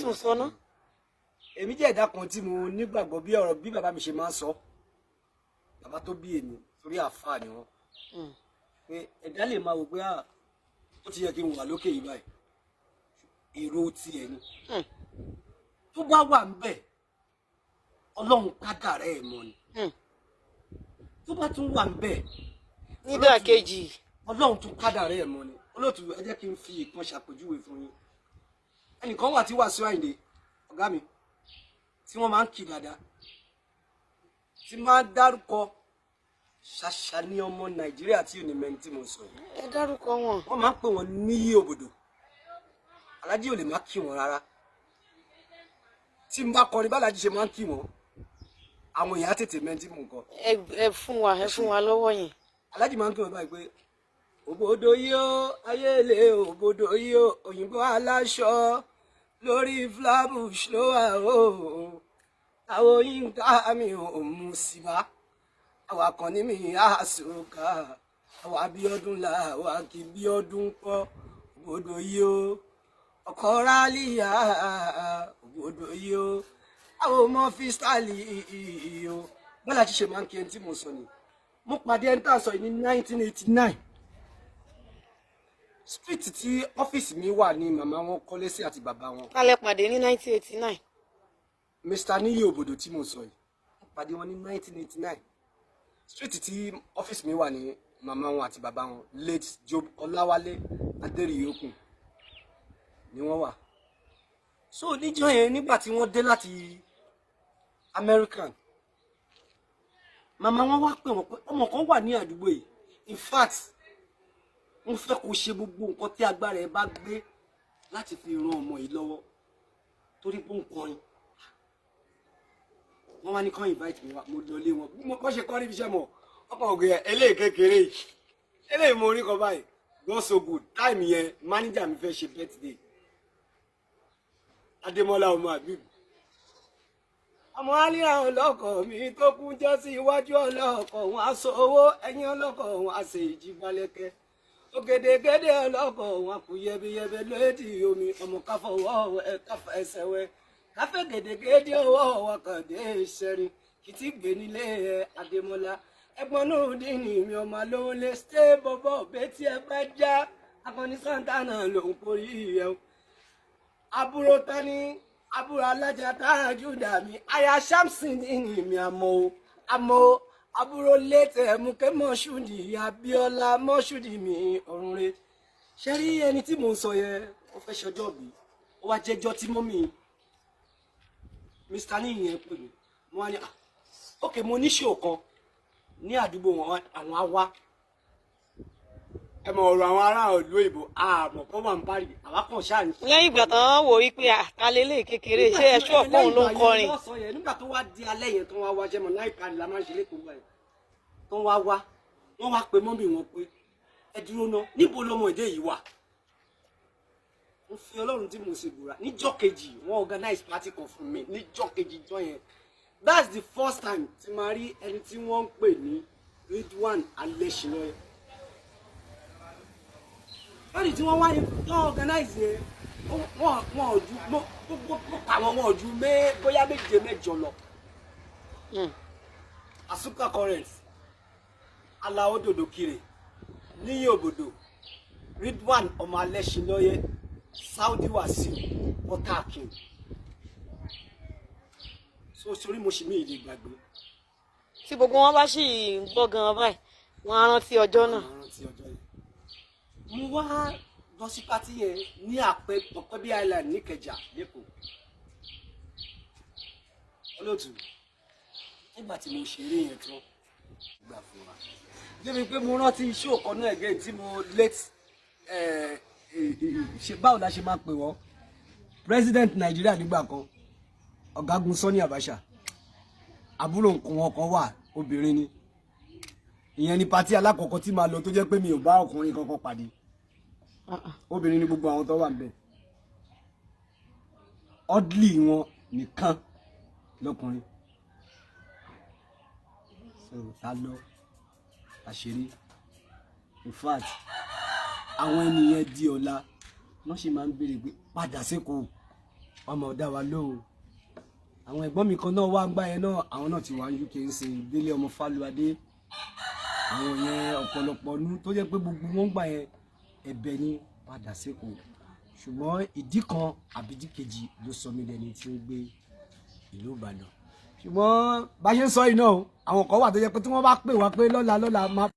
Tún sọ ná. Èmi jẹ́ ẹ̀dá kan tí mo nígbàgbọ́ bí ọ̀rọ̀ bí bàbá mi ṣe máa ń sọ. Bàbá tó bí èmi, torí àáfàá ni wọ́n, pé ẹ̀dá lè máa wò pé, ah, ó ti yẹ kí n wà lókè yìí báyìí. Èrò tiẹ̀ ni. Tó bá wà ń bẹ̀, Ọlọ́run kádàrá ẹ̀ mọ́ ni. Tó bá tún wà ń bẹ̀, nídàkejì, Ọlọ́run tún kádàrá ẹ̀ mọ́ ni. Olóòtú, ẹ jẹ́ kí n fi ìkan ṣàpèjúwe fún yín. Ẹnìkan wà tí Wàsíù Àyìndé, ọ̀gá mi, tí wọ́n máa ń kì dáadáa, tí máa ń dárúkọ. Ṣàṣà ní ọmọ Nàìjíríà tí ò ní mẹ́ni tí mo sọ yìí. Ẹ dárúkọ wọn. Wọ́n máa ń pè wọ́n níyì òbòdò. Alájí ò lè má kí wọn rárá. Tí n bá kọrin, bálájí ṣe máa ń kí wọn, àwọn èèyàn á tètè mẹ́ni tí mò ń kọ. Ẹ fún wa lọ́wọ́ yẹn. Alájí máa ń kí wọn báyìí pé, "Òbòdò yìí ó ayéle, òbòdò yìí ó, òyìnbó aláṣọ lórí Flatbush ló wà ó. Àwọn Yínká mi ò mú síbá, àwọn akànnì mi àsòkà, àwọn Abíọ́dún là wà kí Bíọ́dún kọ́. Òbòdò yìí ó, ọkọ̀ rálíyà, òbòdò yìí ó, àwọn ọmọ fístálì yìí ó." Bọ́lá ṣiṣẹ́ máa ń kí ẹni tí mo sọ ni. Mo pàdé ẹni tá a sọ yìí ní 1989. Street tí ọ́fíìsì mi wà ní màmá wọn kọ́lé sí àti bàbá wọn. Kálẹ̀ pàdé ní 1989? Mr Níyì Òbòdò tí mo sọ yìí, mo pàdé wọn ní 1989. Street tí ọ́fíìsì mi wà ní màmá wọn àti bàbá wọn, late Job Ọláwálé Adérìyókùn, ni wọ́n wà. So níjọ́ yẹn, nígbà tí wọ́n dé láti American, màmá wọn wá pè wọ́n pé ọmọ kan wà ní àdúgbò yìí, in fact, wọ́n fẹ́ kó ṣe gbogbo nǹkan tí agbára ẹ bá gbé láti fi ran ọmọ yìí lọ́wọ́, torí pé ó ń kọrin. Wọ́n wá ní kán invite mi wá. Mo lọ lé wọn. Mo kọ́ ṣe kọ́ níbi iṣẹ́ mọ̀ ọkọ̀ ògùn yẹn, eléyìí kékeré yìí, eléyìí mo rí kan báyìí. God so good, time yẹn, manager mi fẹ́ ṣe birthday, Adémọ́lá ọmọ Habib, ọmọ alíra ọlọ́kọ̀ mi tó kún jọ sí iwájú ọlọ́kọ̀ wọn á sọ owó ẹ̀yìn ọlọ́kọ̀ wọn á ṣe ìjìbalẹ̀kẹ́ ògèdègèdè ọlọ́kọ̀ wọn kò yẹbiyẹbẹ lódì omi ọmọ káfọwọ́ ẹ káfọ ẹsẹ̀ wẹ káfẹ́ gèdègèdè ọwọ́ wa kàn dé sẹ́rin kìtì gbé nílé ẹ. Adémọ́lá ẹ̀gbọ́n náà dín ní mi, ọmọ alówó lé ṣé bọ́bọ́ bẹ́tí ẹ bá já akọni Santana lòún porí ẹ o. Àbúrò tani, àbúrò alájà tájú dàmí, aya Samson ní mi, àmọ́ o, àmọ́ o, àbúrò létẹ̀ mú kẹ́ mọ́ṣúdì Abíọ́lá mọ́ṣúdì mi ọ̀run re. Ṣe rí ẹni tí mò ń sọ yẹn, ó fẹ́ ṣọjọ́ bí, ó wá jẹ́jọ́ tí mummy Mr níyìn yẹn pè mí. Mo wá ní, "Ah, ok." Mo ní show kan ní àdúgbò wọn, àwọn á wá. Ẹ mọ̀ ọ̀rọ̀ àwọn ará ìlú òyìnbó, àmọ̀ kọ́ wà ń parí, àwa kàn ṣáà ní. Lẹ́yìn ìgbà tán wò wípé àtàlélẹ̀ kékeré, ṣé ẹ ṣú ọ̀pọ̀ òun ló ń kọrin? Lọ́sàn-án yẹn, nígbà tó wá di alẹ́ yẹn, tó wá wá jẹ́mọ̀ láì parí la máa ń ṣe lẹ́kọ̀ọ́ báyìí, tó wá wá, wọ́n wá pe mummy wọn pé, "Ẹ dúró ná, níbo lọmọ èdè yìí wà?" Mo fi Ọlọ́run tí mo ṣe búra, níjọ́ kejì, wọ́n organize party kan fún mi níjọ́ kejì jọ́ yẹn. That's the first time tí màá rí ẹni tí wọ́n ń pè ní Ridwan Alẹ́ṣinlọ́yẹ. Lónìí tí wọ́n wá ní wọ́n organize yẹn, wọ́n ò ju gbogbo àwọn, wọn ò ju bóyá méje mẹ́jọ lọ. Asuka Current, Alao Dodo Kire, Níyì Òbòdò, Ridwan ọmọ Alẹ́ṣinlọ́yẹ, Saudi Wasiu, Water Akin. So sórí mo sì mí ìlè gbàgbé. Tí gbogbo wọn bá sì ń gbọ́ gan báyìí, wọn á rántí ọjọ́ náà. Màá rántí ọjọ́ yẹn. Mo wá lọ sí party yẹn ní àpẹ Ọ̀pẹ́bí Island níkẹjà lẹ́kọ̀ọ́. Olóòtú, nígbà tí mo ṣeré yẹn tán, gbà fún wa débi pé mo rántí iṣẹ́ òkan náà again tí mo late ṣe. Báwo la ṣe máa pè wọ́n? President Nàìjíríà nígbà kan, Ọ̀gágun Sani Abacha, àbúrò nǹkan wọn kan wà, obìnrin ni. Ìyẹn ni party alákọ̀ọ́kọ́ tí màá lọ tó jẹ́ pé mi ò bá ọkùnrin kankan pàdé. Obìnrin ni gbogbo àwọn tó wà níbẹ̀. Oddly, wọn nìkan lọkùnrin. So ta lọ àṣírí. In fact, àwọn ènìyàn di ọ̀la wọ́n sì máa ń béèrè pé padà sékòó. Wọ́n máa dá wa lóhùn. Àwọn ẹ̀gbọ́n mi kan náà wá ń gbá yẹn náà, àwọn náà ti wà ní UK ń sìn, Délé ọmọ Fálúadé. Àwọn yẹn, ọ̀pọ̀lọpọ̀ nú tó jẹ́ pé gbogbo wọn gbà yẹn, ẹ̀bẹ̀ ni padà sékòó, ṣùgbọ́n ìdí kan àbí ìdí kejì ló sọ mí dẹni tí ń gbé ìlú Ìbàdàn. Ṣùgbọ́n bá ṣe ń sọ yìí náà, àwọn kan wà tó jẹ́ pé tí wọ́n bá pè wá pé lọ́la lọ́la máa